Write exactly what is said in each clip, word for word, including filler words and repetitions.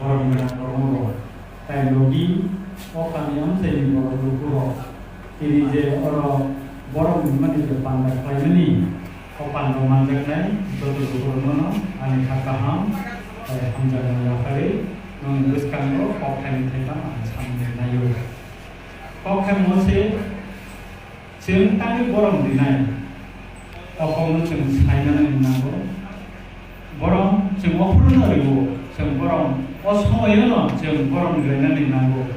Borok ni borok no bo. Tai logi o kami amchaini borok lukurok. Tini je oro borok ni mani je panda khlaimani, o panda manjaknai joto lukurok no ani kha kaham, tai hamjakmani yaphari, nongni bwskango kok thaini thaitham ang samni naio. Kok khe mo se, Chwng tangwi borom rinai, o kokno chwng saina nangwi nango. Borom chwng o phuru no rwo, chwng borom o somoyo no chwng borom rinani nango.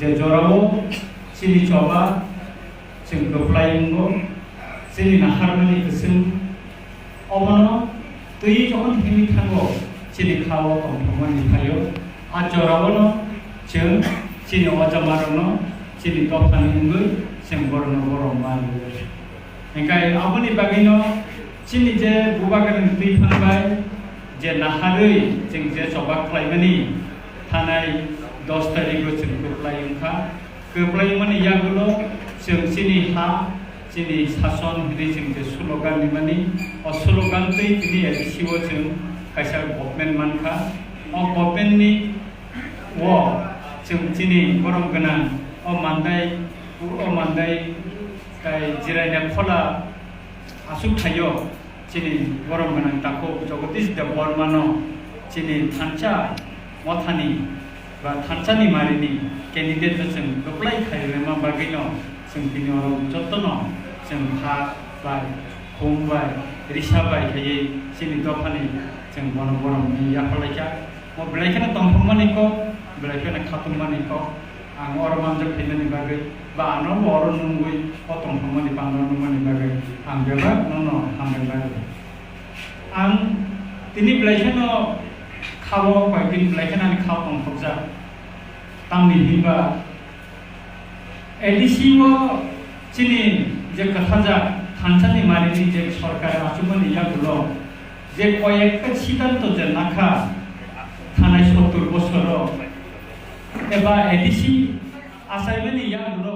Je jorao chini choba chwng kwplai wngo, chini naharmani kwchwng Omono twi jokhon himwi thango, chini kha-o tongthokmani phaio. A jorao no chwng chini ojamarokno chini dophani wngwi chwng borokno borom ma rwo. Hinkhe aboni bagwino chini je bubagrani twi phan bai je naharwi chwng je choba khlaimani thanai dos tarikgo chwng kwplai wngkha. Kwplai wngmani yagulo chwng chini ha, chini sason hinwi chwng je slogan rimani, o slogan twi tini A D C o chwng kaisa government mankha. O government ni o chwng chini borom gwnang o mandai, o mandai tai jiraina khola aswk thaio. Chini borom gwnang takhuk Jagadish Debbarmano chini thansa mothani ba thansani marini candidate no chwng kwplai khairima bagwino chwng tini oro jotono chwng ha bai, khum bai, risa bai khaiwi chini dophani chwng bono borom hwnwi yaphalaikha. Mo belai kheno tongthokmani kok, belai kheno khatungmani kok. Ang oro manjak phaimani bagwi, ba ano bo oro nungwi o tongthokmani panda nungmani bagwi ang bebak nono hambai laio. Ang tini belai kheno khao, koyekdin belai kheno ani khao tongthokjak. Tamni hinba A D C o chini je kwthajak thansani marini je sorkar achukmani yagulo je koyekta siddhanto je nakha thanai sottor bosoro eba A D C achaimani yagulo